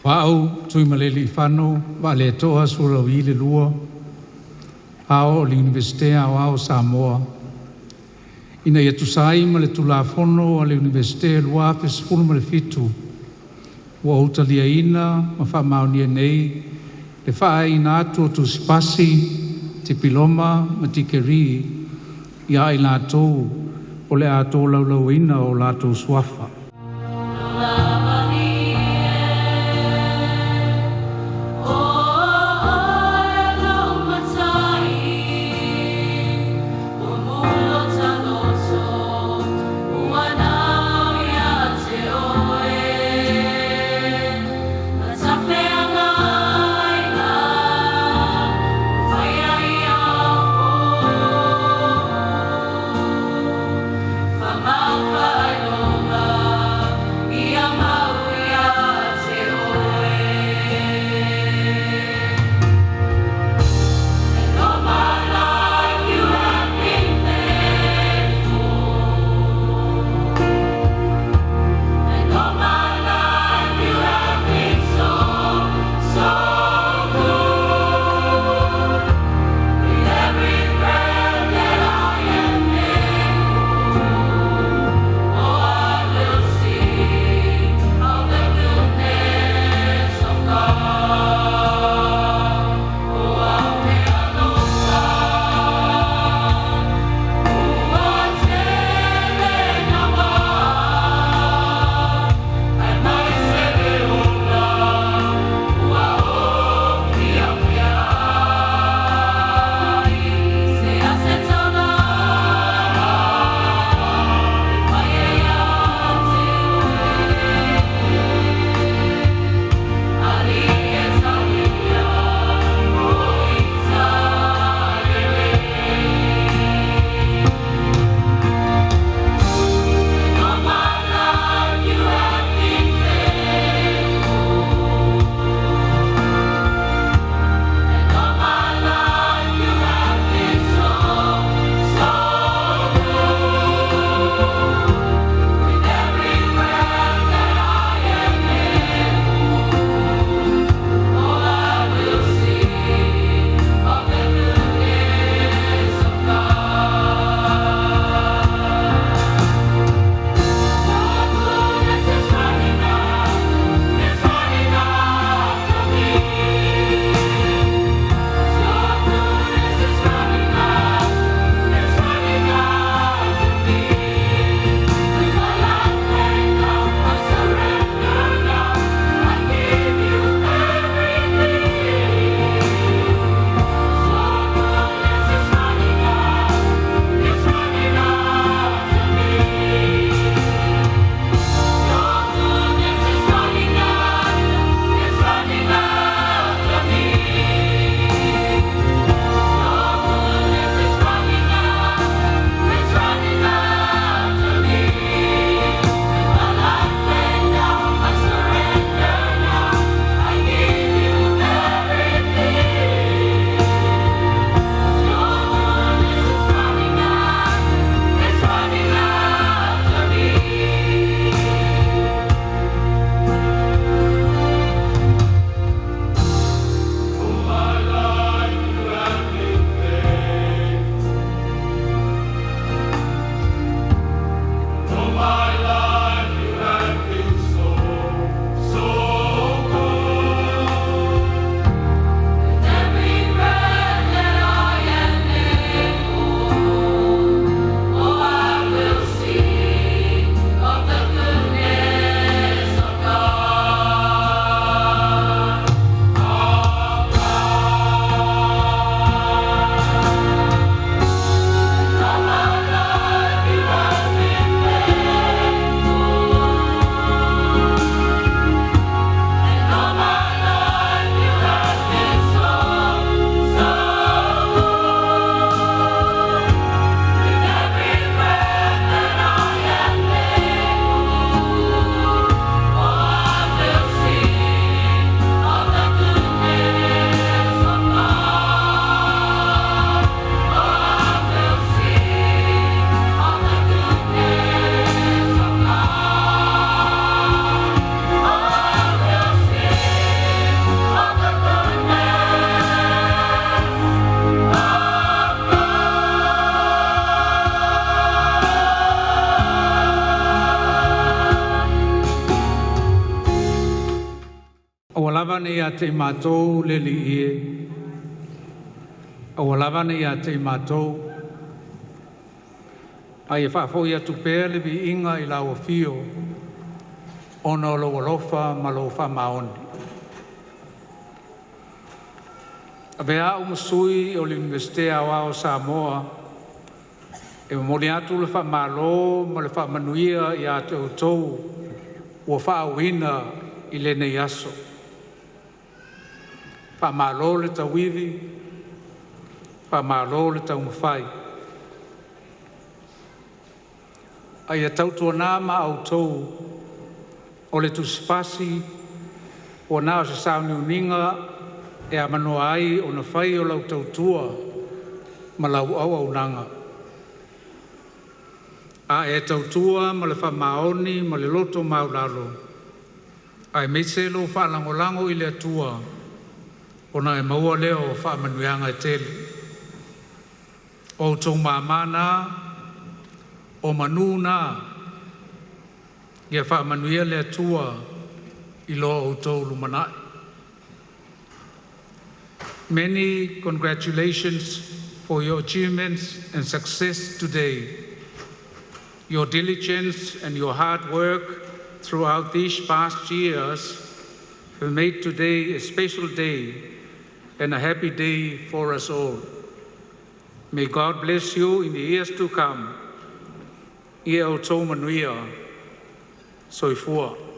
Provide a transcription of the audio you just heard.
Au Tuimalealiifano Vaaletoa Sualauvi II, Ao o le Iunivesite Aoao o Samoa, ina ia tusa ai ma le Tulafono a le Iunivesite 2017, ua ou taliaina ma faamaonia nei le faaiuina atu o Tusi Pasi, Tipiloma ma Dikerii ia i latou o le a tolaulauina o latou suafa. O oe lou matai, ua mulo taloto, ua nao ia te oe. Na tafeagai fai ia fou, whamau whaailoga. lava ne i ia te i matou le Alii e, aua lava ne i ia te i matou, a ia faafoi atu pea le viiga i lau afio, ona o lou alofa ma lou faamaoni. Avea a'u ma sui o le Iunivesite Aoao o Samoa e momoli atu le faamalo ma le faamanuia ia te outou ua faauuina i lenei aso. Faamalo le tauivi, faamalo le taumafai. A ia tautuana ma outou o le tusipasi ua na o se sauniuniga e avanoa ai ona fai o lau tautua ma lau auaunaga. A e tautua ma le faamaoni ma le loto maualalo, aemaise lou faalagolago i le Atua, ona e maua lea o faamanuiaga e tele. O outou mama na, o manu na, ia faamanuia le Atua i lo outou lumanai. Many congratulations for your achievements and success today. Your diligence and your hard work throughout these past years have made today a special day and a happy day for us all. May God bless you in the years to come. Ia outou manuia. Soifua.